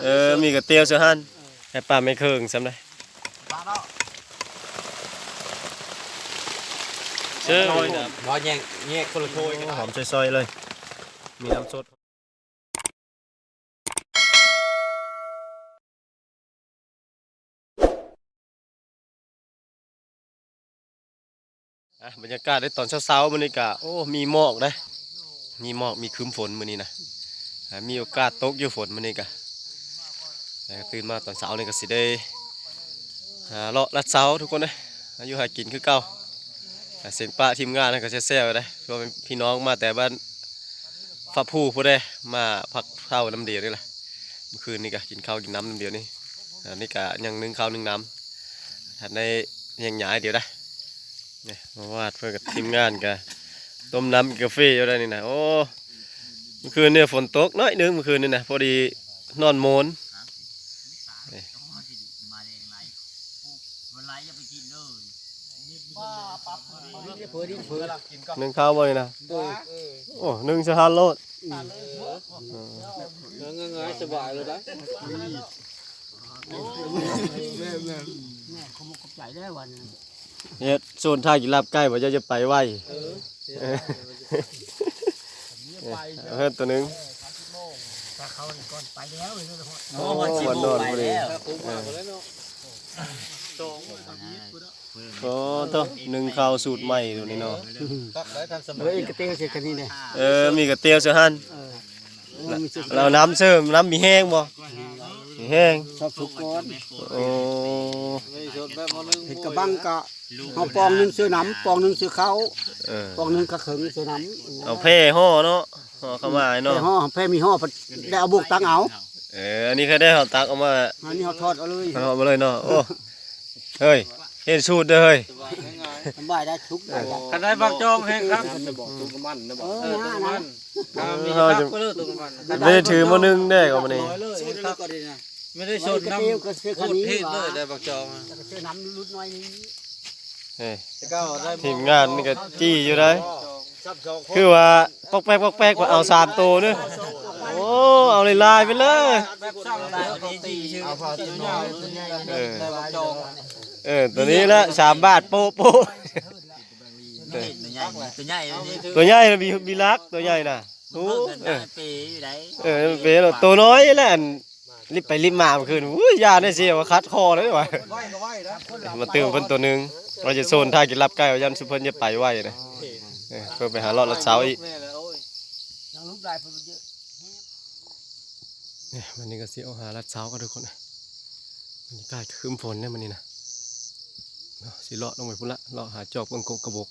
ເອີ ມີກະຕຽວຊະຫັ້ນ ໃຫ້ປ້າແມ່ເຄິ່ງຊ້ຳໄດ໋. ເຊີຍ ບໍ່ແຍກ ແຍກຄົນລະຖ້ວຍກໍໄດ້ ຫອມຊອຍໆເລີຍ ມີນ້ຳສົດ. ອ່ະ ບັນຍາກາດໃນຕອນເຊົ້າໆມື້ນີ້ກະ ໂອ້ ມີໝອກເດ້ ມີໝອກ ມີຄຶ້ມຝົນມື້ນີ້ນະ ອ່າ ມີໂອກາດຕົກຢູ່ຝົນມື້ນີ້ກະ ແຕ່ກະຕື່ນມາຕອນເຊົ້ານີ້ກະຊິໄດ້ ອ່າ ເລາະລັດເຊົາທຸກຄົນເດ້ ຫາຢູ່ຫາກິນຄືເກົ່າ. ອ່າ ສຽງປະທີມງານນັ້ນກະແຊວໆໄດ້ ເພາະວ່າພີ່ນ້ອງມາແຕ່ບ້ານ ຟາກພູພຸ້ນເດ້ ມາພັກເຊົານຳດຽວນີ້ລະ ມື້ຄືນນີ້ກະກິນເຂົ້າກິນນ້ຳນຳດຽວນີ້ ອັນນີ້ກະຍັງໜຶ້ງເຂົ້າໜຶ້ງນ້ຳ ທັນໄດ້ແຍກຍ້າຍດຽວໄດ໋. ນີ້ ມາວາດເພິ່ນກັບທີມງານກະຕົ້ມນ້ຳກາເຟຢູ່ໄດ໋ນີ້ນະ. ໂອ້ ມື້ຄືນນີ້ຝົນຕົກໜ້ອຍໜຶ່ງ ມື້ຄືນນີ້ນະ ພໍດີນອນໂມນ. ນີ້ ໜຶ້ງເຂົ້າບໍ່ນີ້ນະ? ເອີ ໂອ້ ໜຶ້ງສະຫະໂລດ ອືມ ເອີ ງ່າຍໆ ສະບາຍເລີຍໄດ໋. ແມ່ນໆ ແມ່ນ ຂອບໃຈໄດ໋ວັນນີ້ ເຮັດໂຊນທ່າກິນລາບໄກ່ ວ່າຈະ ຈະໄປໄວ ເອີ ເອີ ເຮັດໂຕໜຶ່ງ ຖ້າເຂົານີ້ກ່ອນໄປແລ້ວ ໂອ້ ຮອດສິບໂມງໄປແລ້ວ ເອີ ສອງ ໂອ້ ໂທ້ ໜຶ້ງເຂົ້າສູດໃໝ່ໂຕນີ້ເນາະ ຄັກໄດ໋ ທັນສະໄໝ ເອີ ກະຕິວໃສ່ຄັນນີ້ເດ້ ເອີ ມີກະຕິວໃສ່ຫັ້ນ ເອີ ແລ້ວນ້ຳເສີມ ນ້ຳມີແຫ້ງບໍ່? ມີແຫ້ງ ຊອບສຸກກ່ອນ ໂອ້ ເຮັດກະບັງກະ ເຮົາປອງໜຶ່ງໃສ່ນ້ຳ ປອງໜຶ່ງໃສ່ເຂົ້າ ເອີ ປອງໜຶ່ງກະເຄິ່ງໃສ່ນ້ຳ ເອົາແພຫໍ່ເນາະ ຫໍ່ເຂົ້າມາເນາະ ແພຫໍ່ ແພມີຫໍ່ ໄດ້ເອົາໂບກຕັກເອົາ ເອີ ອັນນີ້ກະໄດ້ເຮົາຕັກເອົາມາ ອັນນີ້ເຮົາຖອດເອົາເລີຍ ຖອດເອົາມາເລີຍເນາະ ໂອ້ ເຮີ້ຍ ເຫັນສູດເດີເຮີ້ຍ ສະບາຍໄດ້ ສຸກໄດ້ ຄັນໄດ້ບັກຈອງແຮງຄັກ ເອີ ເອີ ເຮົາຈະ ບໍ່ໄດ້ຖືໝໍ້ໜຶ່ງເດ້ກໍມື້ນີ້ ສູດເລີຍກໍດີນະ ບໍ່ໄດ້ຊົນນຳ ເອີ ເທດເລີຍໄດ້ບັກຈອງ ເອີ ນ້ຳຫຼຸດໜ້ອຍໜຶ່ງ ເອີ ທີມງານນີ້ກະຈີ້ຢູ່ໄດ໋ ຄືວ່າປອກແປກ ປອກແປກ ວ່າເອົາສາມໂຕເດີ ໂອ້ ເອົາຫຼາຍໆໄປເລີຍ ເອີ ເອີ ໂຕນີ້ລະ ສາມບາດໂປະໆ ໂຕໃຫຍ່ ໂຕໃຫຍ່ ມີ ມີຫຼັກ ໂຕໃຫຍ່ນະ ໂອ້ ເອີ ເອີ ເປັນໂຕນ້ອຍແຫຼະ ອັນ ລິບໄປລິບມາເມື່ອຄືນ ໂອ້ຍ ຢ້ານໄດ້ເສຍວ່າຂັດຄໍເລີຍວ່າ ມາຕື່ມເພິ່ນໂຕໜຶ່ງ ວ່າຈະໂຊນທ່າກິນລາບໄກ່ ວ່າຢ້ານຊຸມເພິ່ນຈະໄປໄວນະ ເອີ ເພິ່ນໄປຫາເລາະລັດເຊົາອີກ ນີ້ ວັນນີ້ກະຊິອອກຫາລັດເຊົາກັນທຸກຄົນ ບັນຍາກາດຄຶ້ມຝົນເດ້ມື້ນີ້ນະ ເນາະ ຊິເລາະລົງໄປພຸ້ນລະ ເລາະຫາຈອກເບິ່ງກົກກະບົກ.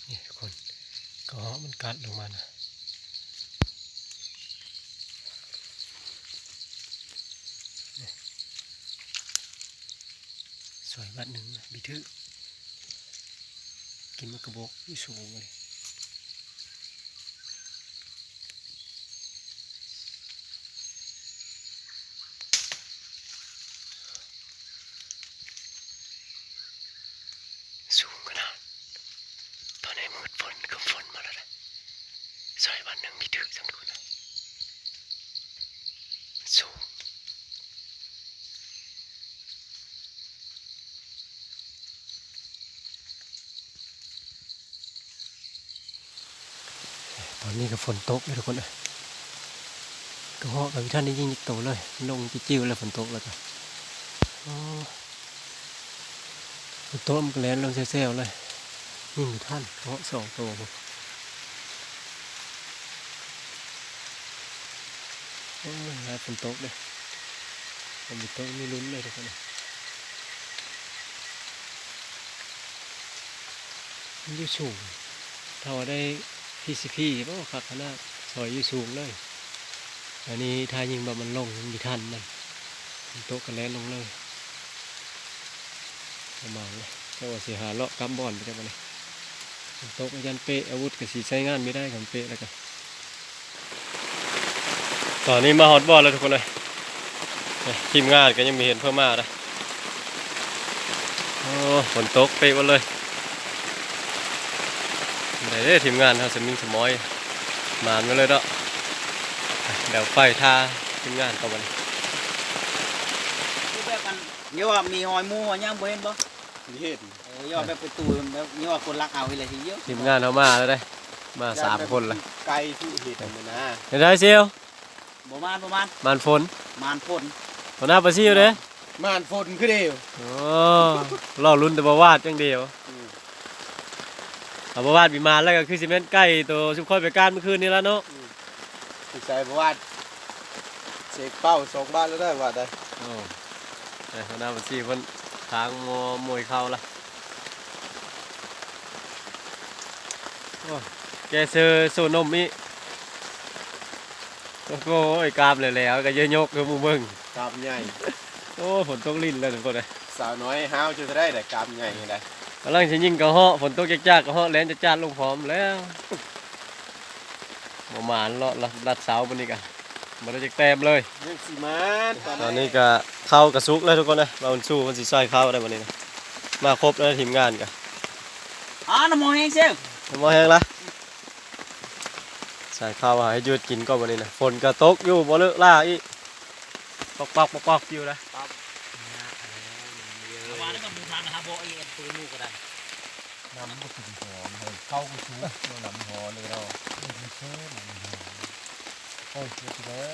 ນີ້ທຸກຄົນ ກະເຫາະມັນກັດລົງມານະ ນີ້ ສອຍບາດໜຶ່ງ ບີຖື ກິນໝາກກະບົກຢູ່ສູງເລີຍ. ສູງຂະໜາດ ຕອນນີ້ມືດຝົນ ຄຶ້ມຝົນມາແລ້ວນະ ສອຍບາດໜຶ່ງມີຖືກຈຳທຸນນະ ມັນສູງ. ຕອນນີ້ກະຝົນຕົກເດີທຸກຄົນເອີຍ ກະເຫາະກະບໍ່ທັນໄດ້ຍິງຈັກໂຕເລີຍ ລົງຈິ້ວໆ ແລ້ວ ຝົນຕົກແລ້ວກະ ໂອ້ ຝົນຕົກມັນກະແລ່ນລົງແຊວໆ ເລີຍ ຍິງບໍ່ທັນ ກະເຫາະສອງໂຕພຸ້ນ. ໂອ້ຍ ຫາຝົນຕົກເດີ້ ຝົນບໍ່ຕົກມີລຸ້ນເລີຍທຸກຄົນເອີຍ. ມັນຢູ່ສູງ ຖ້າວ່າໄດ້ ພີຊີພີ ໂອ້ ຄັກຂະໜາດ ຊອຍຢູ່ສູງເລີຍ. ອັນນີ້ຖ້າຍິງແບບມັນລົງ ມັນບໍ່ທັນມັນ ມັນຕົກກະແລ່ນລົງເລີຍ. ປະມານນີ້ ເຈົ້າວ່າຊິຫາເລາະກັບບ່ອນໄປຈັກບາດນີ້ ມັນຕົກຢ້ານເປະ ອາວຸດກະຊິໃຊ້ງານບໍ່ໄດ້ ຄັນເປະແລ້ວກະ. ຕອນນີ້ມາຮອດບ່ອນແລ້ວທຸກຄົນເອີຍ ທີມງານກະຍັງບໍ່ເຫັນເພິ່ນມາເດີ້. ໂອ້ ຝົນຕົກເປະໝົດເລີຍ. ໄດ້ເດ້ທີມງານເຮົາ ສະມິງສະໝອຍ ມານມາເລີຍເນາະ. ດຽວໄປຖ້າທີມງານກ່ອນບາດນີ້ ຄືແບບອັນ ເຍາະວ່າມີຫອຍໝູຫອຍຫຍັງບໍ່ເຫັນບໍ່? ບໍ່ເຫັນ. ເອີ ເຍາະແບບໄປຕູ້ແບບ ເຍາະວ່າຄົນລັກເອົາອີ່ແຫຼະ ທີ່ເຍາະ ທີມງານເຮົາມາແລ້ວເດ້ ມາສາມຄົນລະ ໄກທີ່ເຮັດຫັ້ນນະ. ເປັນໃດຊິວ? ບໍ່ມານ ບໍ່ມານ ມານຝົນ ມານຝົນ. ຫົວໜ້າປາຊິວເດ້ ມານຝົນຄືເດວ. ໂອ້ ລໍລຸ້ນແຕ່ບໍ່ວາດຢ່າງດຽວ. ອືມ ຖ້າບໍ່ວາດມີມານແລ້ວກະຄືຊິແມ່ນໄກ່ໂຕຊຸມຂ້ອຍໄປການມື້ຄືນນີ້ລະເນາະ. ອືມ ສົງໄສບໍ່ວາດເສກເປົ້າສອງບາດແລ້ວໄດ້ ວາດໄດ້. ໂອ້ ແຕ່ຫົວໜ້າປາຊິວເພິ່ນທາງມໍ່ມວຍເຂົ້າລະ. ໂອ້ ແກເຊີໂຊນົມອີກ. ໂອ້ໂຫ ກາມແຫຼ້ວໆ ກະເຢີະຍົກຄືໝູ່ເບິ່ງ ກາມໃຫຍ່. ໂອ້ ຝົນຕົກລິນແລ້ວທຸກຄົນເອີຍ. ສາວນ້ອຍຫ້າວຈຸດເທົ່າໃດ ກາມໃຫຍ່ໄດ໋. ກຳລັງຊິຍິງກະເຫາະ ຝົນຕົກຈາກໆ ກະເຫາະແລ່ນຈາດໆ ລົງພ້ອມແລ້ວ. ບໍ່ມານເລາະລັດເສົາມື້ນີ້ກະ ບໍ່ໄດ້ຈັກແຕ້ມເລີຍ. ຍັງຊິມານ ຕອນນີ້ກະເຂົ້າກະສຸກແລ້ວທຸກຄົນເອີຍ. ບ່າວບຸນຊູເພິ່ນຊິໃສ່ເຂົ້າໄດ້ບາດນີ້ນະ ມາຄົບແລ້ວທີມງານກະ. ອາ ນ້ຳໝໍແຮງເຊວ ນ້ຳໝໍແຮງລະ. ໃສ່ເຂົ້າໃຫ້ຍືດກິນກ່ອນບາດນີ້ນະ ຝົນກະຕົກຢູ່ ບໍ່ເລີກລາອີກ ປອກໆໆ ຢູ່ນະ. ມາແລ້ວກະບໍ່ທັນນະ ຫາບໍ່ອີກ ປືນໝູກະໄດ້. ນ້ຳບໍ່ກິນຫອມເຮີ້ຍ ເຂົ້າກະສຸກເນາະ ນ້ຳຫອມເລີຍເນາະ. ເອີ ມັນເຊີນ້ຳຫອມ ໂອ້ຍ ເຊີເລີຍ.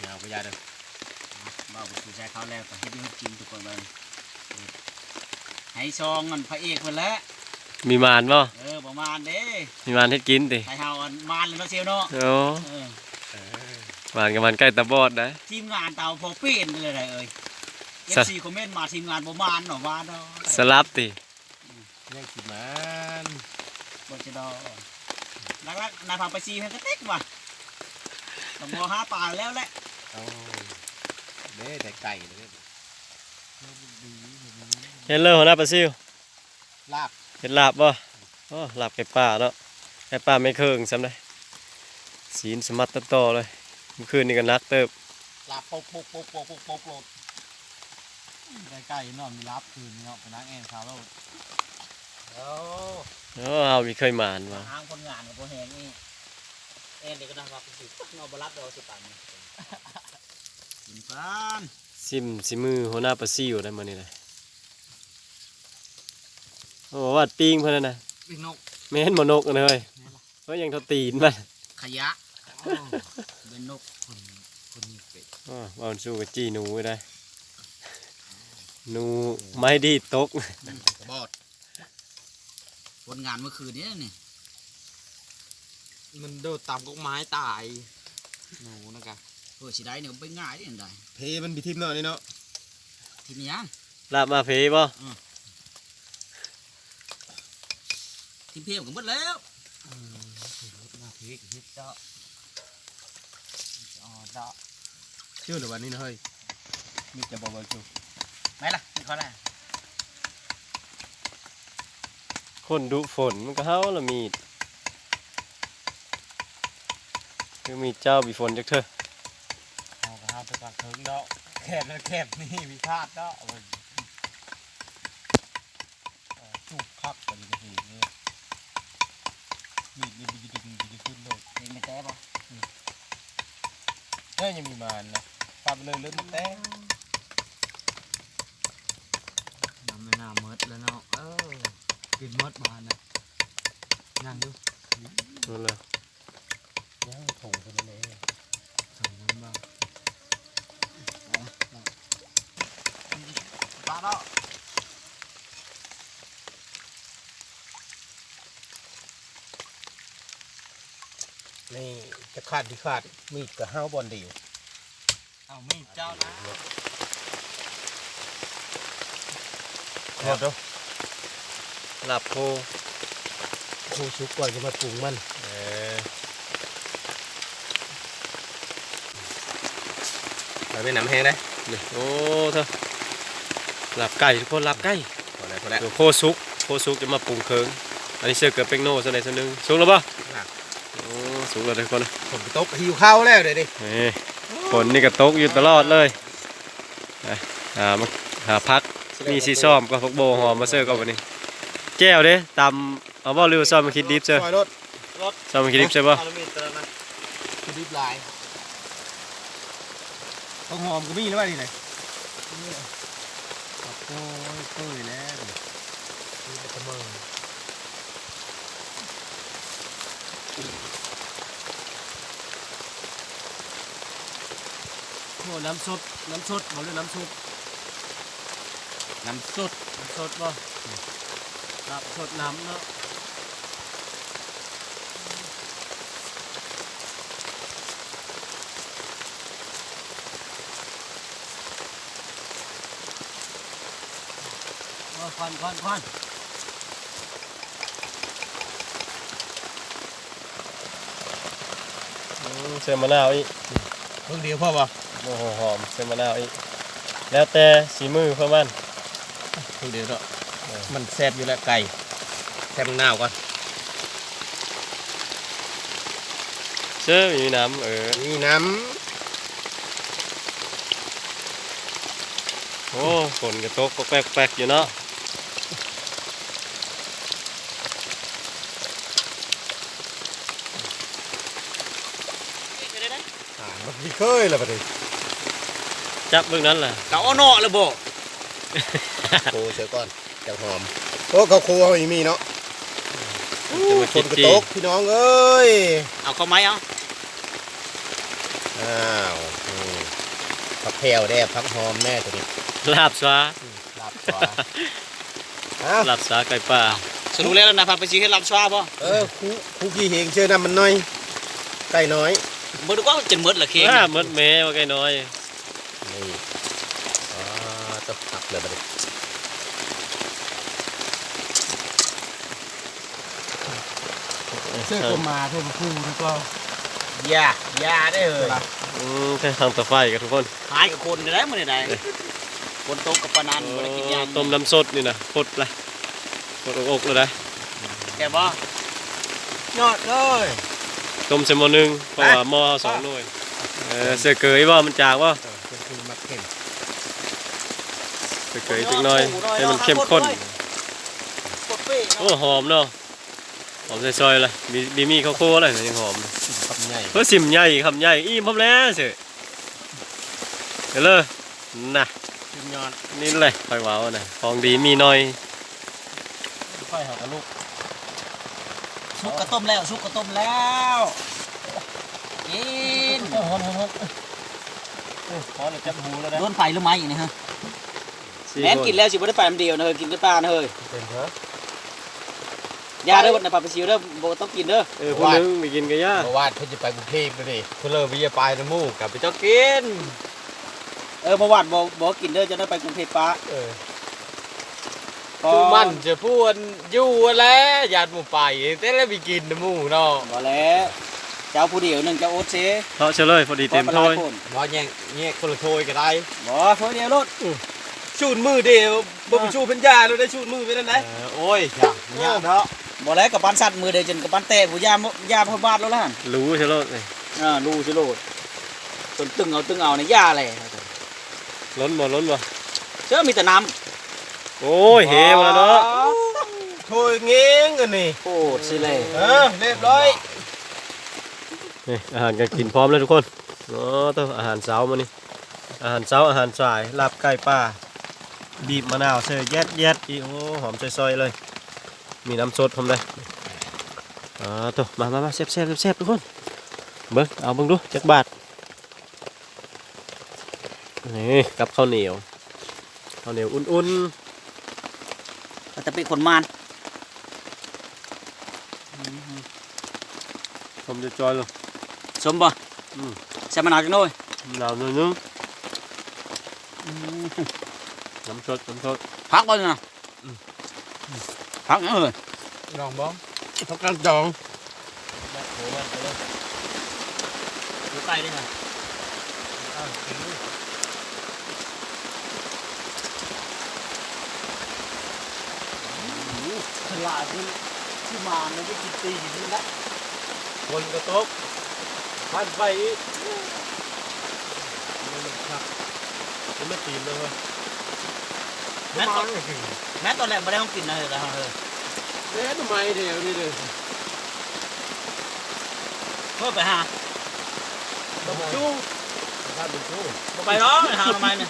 ຍາວກະຢາເດີ້ ເວົ້າໄປສູ່ໃຈເຂົາແລ້ວ ກະເຮັດຢູ່ເຮັດກິນທຸກຄົນເບິ່ງ. ໃຫ້ຊ່ອງອັນພະເອກເພິ່ນແຫຼະ ມີມານບໍ່? ເອີ ບໍ່ມານເດ້ ມີມານເຮັດກິນຕິ ໃຫ້ເຮົາອັນມານແລ້ວເນາະ ເຊວເນາະ. ໂອ້ ເອີ ມານກະມານໄກ່ຕາບອດໄດ໋. ທີມງານເຕົາພໍເປັນເລີຍໄດ໋ເອີຍ. ເອັຟຊີຄອມເມັນມາ ທີມງານບໍ່ມານເນາະ ວ່າເນາະ ສະຫຼັບຕິ. ຍັງຊິມານ ບໍ່ຈະດອກ ຫຼັກໆ ນາພາໄປຊີເພິ່ນກະຕິກວ່າ ຕ້ອງບໍ່ຫາປາແລ້ວແຫຼະ. ໂອ້ ເດ້ ໄດ້ໄກ່ເລີຍ. ເຮັດເລີຍ ຫົວໜ້າປາຊິວ ລາບ ເຮັດລາບບໍ່? ໂອ້ ລາບໄກ່ປ່າເນາະ ໄກ່ປ່າແມ່ນເຄິ່ງຊ້ຳເດ້. ຊີ້ນສະໝັດຕັດຕໍ່ເລີຍ ມື້ຄືນນີ້ກະໜັກເຕີບ. ລາບໂປກໆໆໆໂລດ. ໄດ້ໄກ່ເນາະ ມີລາບຄືນນີ້ເນາະ ໄປນັ່ງແອ່ນເຂົາໂລດ. ໂອ້ ໂອ້ ເຮົາມີເຄີຍໝານວ່າ ຫາຜົນງານກະບໍ່ແຮງອີກ. ແອນນີ້ກະນັ່ງວ່າຊິເນາະ ບໍ່ຫຼັບດອກຊິປານນີ້. ກິນກ່ອນ ຊິມສີມືຫົວໜ້າປາຊິວໄດ໋ມື້ນີ້ນະ. ໂອ້ ວາດປີ້ງເພິ່ນຫັ້ນນະ ປີ້ງນົກ ແມ່ນບໍ່ນົກຫັ້ນເຮີ້ຍ? ແມ່ນລະ. ເຮີ້ຍ ຍັງທໍ່ຕີນມັນ ຂະຫຍະ. ໂອ້ ເປັນນົກຄົນ ຄົນຍິງເປັດ. ອ້າ ເວົ້າສູ່ກະຈີ້ໜູໄດ້ ໜູໄມ້ດີດຕົກ. ອືມ ບອດ ຜົນງານມື້ຄືນນີ້ນີ້ ມັນໂດດຕາມກົກໄມ້ຕາຍ ໜູນະກະ. ເອີ ຊິໄດ້ນີ້ກະບໍ່ງ່າຍເດ້ ໄດ້ ເພມັນໄປຖິ້ມເນາະ ອັນນີ້ເນາະ. ຖິ້ມຫຍັງ? ລາບມາເພບໍ່? ອືມ ຖິ້ມເພມັນກະໝົດແລ້ວ. ອືມ ມາເພກະເຮັດເຈາະ ເຈາະ ເຈາະ. ຊື່ລະບາດນີ້ນະເຮີ້ຍ ມີແຕ່ບໍ່ເບິ່ງຊູ ໄປລະ ກິນເຂົ້າລະ. ຄົນດຸຝົນມັນກະເຫົ່າລະມີດ ຄືມີດເຈົ້າມີຝົນຈັກເທື່ອ. ເຮົາກະເຫົ່າແຕ່ກາງເທິງເນາະ ແຄບແລ້ວແຄບນີ້ ມີພາດເນາະ. ເອີ ຈູບຄັກ ບາດນີ້ກະເຫັນເລີຍ ມີດນີ້ບໍ່ໄດ້ດຶງ ບໍ່ໄດ້ຂຶ້ນໂລດ. ເຫັນແຕ່ບໍ່? ອືມ ແຕ່ຍັງມີມານນະ ປັບເລີຍເລີ່ມແຕ່ ນ້ຳແມ່ນ້ຳໝົດແລ້ວເນາະ. ເອີ ກິນໝົດບາດນະ. ຍັງຢູ່ ນັ້ນແຫຼະ ຍັງຖົງເພິ່ນເດ້ ຖົງເພິ່ນບໍ່ ປາເນາະ. ນີ້ຈະຂາດທີ່ຂາດ ມີດກໍຫ້າວບ່ອນດຽວ. ເອົາມີດເຈົ້ານະ ໂທດເດີ້ ລາບໂຄ ໂຄສຸກກ່ອນຈະມາປຸງມັນ ເອີ ໄປແມ່ນນ້ຳແຮງເດ້ ນີ້ ໂອ້ ເທີ ລາບໄກ່ທຸກຄົນ ລາບໄກ່ ພໍແລ້ວ ພໍແລ້ວ ໂຄສຸກ ໂຄສຸກຈະມາປຸງເຄິ່ງ ອັນນີ້ເສື້ອເກືອເປັກໂນ ສ່ວນໃດສ່ວນໜຶ່ງ ສຸກແລ້ວບໍ່? ໂອ້ ສຸກແລ້ວເດີທຸກຄົນ ຝົນກໍຕົກ ຫິວເຂົ້າແລ້ວເດ ນີ້ ຝົນນີ້ກໍຕົກຢູ່ຕະຫຼອດເລີຍ ອ່າ ຫາ ຫາຜັກ ມີສີສ້ອມກັບຜັກບົ່ວຫອມມາເສີບກັບບັດນີ້ ແຈ່ວເດ້ ຕຳເອົາບໍ່ ຫຼືວ່າຊອຍໝາກຂີດດິບເສີບ? ຊອຍໂລດ ຊອຍໝາກຂີດດິບເສີບບໍ່? ຂີດດິບຫຼາຍ ຜັກຫອມກໍມີແລ້ວນີ້ນະ ໂອ້ຍ ເປີຍແລ້ວ ໂອ້ ນ້ຳສົດ ນ້ຳສົດບໍ່ ຫຼືນ້ຳຊຸບ? ນ້ຳສົດ ນ້ຳສົດບໍ່? ອືມ ລາບສົດນ້ຳເນາະ ໂອ້ຍ ຄວັນ ຄວັນ ຄວັນ. ອືມ ໃສ່ມະນາວອີກ ເຄິ່ງດຽວພໍບໍ່? ໂອ້ໂຫ ຫອມ ໃສ່ມະນາວອີກ ແລ້ວແຕ່ສີມືເພິ່ນມັນ ເຄິ່ງດຽວເນາະ ເອີ ມັນແຊບຢູ່ແລ້ວໄກ່ ໃສ່ມະນາວກ່ອນ ເຊີ ມີນ້ຳ ເອີ ມີນ້ຳ ໂອ້ ຝົນກໍຕົກແປັກໆຢູ່ເນາະ. ອ່າ ມັນມີເຄີຍລະບັດນີ້ ຈັບເບິ່ງນັ້ນລະ ເຂົາເອົາເນາະລະບໍ່? ໂຄໃສ່ກ່ອນ ຈັ່ງຫອມ ໂອ້ ເຂົ້າໂຄເຮົາຍັງມີເນາະ ໂອ້ ຝົນກໍຕົກພີ່ນ້ອງເອີຍ ເອົາເຂົ້າໄມ້ເອົາ ອ້າວ ນີ້ ຜັກແພວແດ່ ຜັກຫອມແດ່ໂຕນີ້ ລາບຊວາ ອືມ ລາບຊວາ ລາບຊວາໄກ່ປ່າ ສະຫຼຸບແລ້ວນະ ພາໄປຊິເຮັດລາບຊວາບໍ່? ເອີ ຄູ ຄູຂີ້ເຫງເຊີນຳມັນໜ້ອຍ ໄກ່ນ້ອຍ ເບິ່ງດູກວ່າຈົນໝົດລະເຄງ ອ່າ ໝົດແມ້ວ່າໄກ່ນ້ອຍ ນີ້ ອ່າ ຕະ ຕັກເລີຍບັດນີ້. ເສື້ອກໍມາເພິ່ນຄູ່ນະກໍ ຢ່າ ຢ່າເດີເຮີ້ຍ ອືມ ທາງຕາໄຟກັນທຸກຄົນ ຫາຍກັບຄົນໄດ້ມື້ນີ້ໄດ້ ເອີ ຝົນຕົກກັບປານນັ້ນ ບໍ່ໄດ້ກິນຫຍັງ ຕົ້ມນ້ຳສົດນີ້ນະ ຟົດລະ ຟົດອົກໆ ແລ້ວໄດ໋ ແຊບບໍ່? ຍອດເລີຍ ຕົ້ມໃສ່ໝໍ້ໜຶ່ງ ເພາະວ່າໝໍ້ເຮົາສອງໜ່ວຍ ເອີ ໃສ່ເກີອີກບໍ່ ມັນຈາງບໍ່? ເອີ ເພິ່ນຄືມັກເຄັມ ໃສ່ເກີອີກຈັກໜ້ອຍ ໃຫ້ມັນເຂັ້ມຂຸ້ນ ໂອ້ ຫອມເນາະ. ຫອມຊອຍໆ ລະ ມີ ມີໝີ່ເຂົ້າໂຄລະ ຍັງຫອມ ຄຳໃຫຍ່ ເອີ ຊິມໃຫຍ່ ຄຳໃຫຍ່ ອີ່ມພ້ອມແລ້ວເຊີ ເດີ ນະ ສຸດຍອດ ນີ້ແຫຼະຂ້ອຍເວົ້ານະ ຂອງດີມີໜ້ອຍ ໄຟເຮົາກະລຸກ ສຸກກະຕົ້ມແລ້ວ ສຸກກະຕົ້ມແລ້ວ ກິນ ໂອ້ ຮ້ອນໆ ໂອ້ ຮ້ອນແລ້ວຈັບຫູແລ້ວນະ ໂດນໄຟຫຼືໄມ້ນີ້ຮະ? ແມ່ນ ກິນແລ້ວຊິບໍ່ໄດ້ໄປນຳດຽວນະເຮີ້ຍ ກິນແຕ່ປານະເຮີ້ຍ ເປັນເດີ ຢ່າເດີ ນະ ປາປະຊິວເດີ ບໍ່ຕ້ອງກິນເດີ ເອີ ຜູ້ໜຶ່ງໄປກິນກະຢ່າ ເມື່ອວານເພິ່ນຈະໄປກຸງເທບເລີຍເດ້ ເພິ່ນເລີຍບໍ່ຢາກໄປນຳໝູ່ ກະໄປເຈົ້າກິນ ເອີ ເມື່ອວານບໍ່ ບໍ່ກິນເດີ ຈະໄດ້ໄປກຸງເທບປະ ເອີ ເອີ ຜູ້ມັນຈະຜູ້ອັນຢູ່ຫັ້ນແຫຼະ ຢ້ານໝູ່ໄປ ແຕ່ລະໄປກິນນຳໝູ່ເນາະ ບໍ່ແລ້ວ ເຈົ້າຜູ້ດຽວໜຶ່ງ ເຈົ້າອົດເຊ ເພາະເຊີເລີຍ ພໍດີເຕັມຖ້ວຍ ບໍ່ແຍກ ແຍກຄົນລະຖ້ວຍກະໄດ້ ບໍ່ ຖ້ວຍດຽວໂລດ ອື ສູດມື້ດຽວ ບໍ່ໄປ ອ່າ ສູດເພິ່ນຢາໂລດໄດ້ ສູດມື້ເປັນອັນໃດ ເອີ ໂອ້ຍ ຍາກເນາະ ບໍ່ແລ້ວກະປານສັດມື້ດຽວ ຈົນກະປານແຕກ ຜູ້ຢາ ຢາພະບາດໂລດຫັ້ນ ຫຼູຊະໂລດ ອ່າ ຫຼູຊະໂລດ ຈົນຕຶງເອົາຕຶງເອົານີ້ຢາແຫຼະ ລົ້ນບໍ່ ລົ້ນບໍ່ ເຊີ ມີແຕ່ນ້ຳ ໂອ້ຍ ເຮໝົດແລ້ວເນາະ ໂອ້ຍ ເງງອັນນີ້ ໂຄດຊິແລ ເອີ ຮຽບຮ້ອຍ ນີ້ ອາຫານການກິນພ້ອມແລ້ວທຸກຄົນ ໂອ້ ໂຕ ອາຫານເຊົ້າມື້ນີ້ ອາຫານເຊົ້າ ອາຫານສາຍ ລາບໄກ່ປ່າ ບີບມະນາວໃສ່ແຢດໆ ອີກ ໂອ້ ຫອມຊອຍໆ ເລີຍ ມີນ້ຳສົດພ້ອມເດ້. ອ່າ ໂຕ ມາ ມາ ມາ ແຊບໆ ແຊບໆ ທຸກຄົນ ເບິ່ງ ເອົາເບິ່ງດູ ຈັກບາດ ນີ້ ກັບເຂົ້າໜຽວ ເຂົ້າໜຽວອຸ່ນໆ ວ່າແຕ່ເປັນຄົນມານ ອືມ ສົ້ມຈ່ອຍໆ ເລີຍ ສົ້ມບໍ່? ອືມ ໃສ່ມະນາວຈັກໜ່ອຍ ມະນາວໜ້ອຍໜຶ່ງ ອືມ ນ້ຳຊົດ ນ້ຳຊົດ ຜັກບໍ່ນີ້ນະ? ອືມ ຜັກຫຍັງເອີຍ? ລອງເບິ່ງ ຜັກກາດດອງ ແບບໂຫມັນໄປເລີຍ ຢູ່ໃກ້ເດ້ນະ ອ້າວ ກິນ ຫຼາຍ ທີ່ມາມັນໄດ້ກິນຕີນນີ້ແຫຼະ ຝົນກໍຕົກ ພັດໄຟອີກ ມັນຄັກ ມັນມາຕີນເລີຍເວີຍ ແມ່ນຕອນ ແມ່ນຕອນແລກບໍ່ໄດ້ຂອງກິນນະເຮີຍ ແລ້ວເຮີຍ ເດ້ ໜໍ່ໄມ້ແຖວນີ້ເດ້ ເຮີຍ ໄປຫາ ບໍ່ຈູ້ ບໍ່ໄປດອກ ໄປຫາໜໍ່ໄມ້ນີ້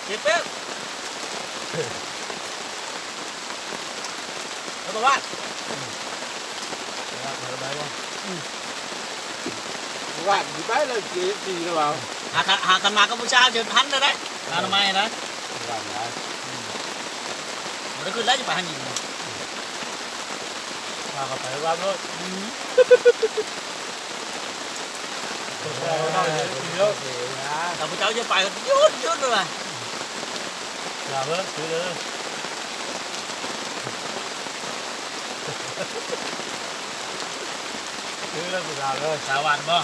ເກັບເປັດ ເອົາໄປວາດ ວາດ ວາດ ໄປແລ້ວ ເກມຕີແລ້ວວ່າ ຫາ ຫາກັນມາກັບຜູ້ຊາວ ເຊີນທັນໄດ້ ອະນາໄມນະ ວາດນະ ອືມ ບໍ່ໄດ້ຂຶ້ນແລ້ວ ຈະໄປຫາຍິງ ພາເຂົາໄປວາດໂລດ ອືມ ແຕ່ຜູ້ເຈົ້າຈະໄປ ຢຸດ ຢຸດເລີຍ ຢ່າເບິ່ງ ຖືເລີຍ ຖືແລ້ວ ສາວານບໍ່?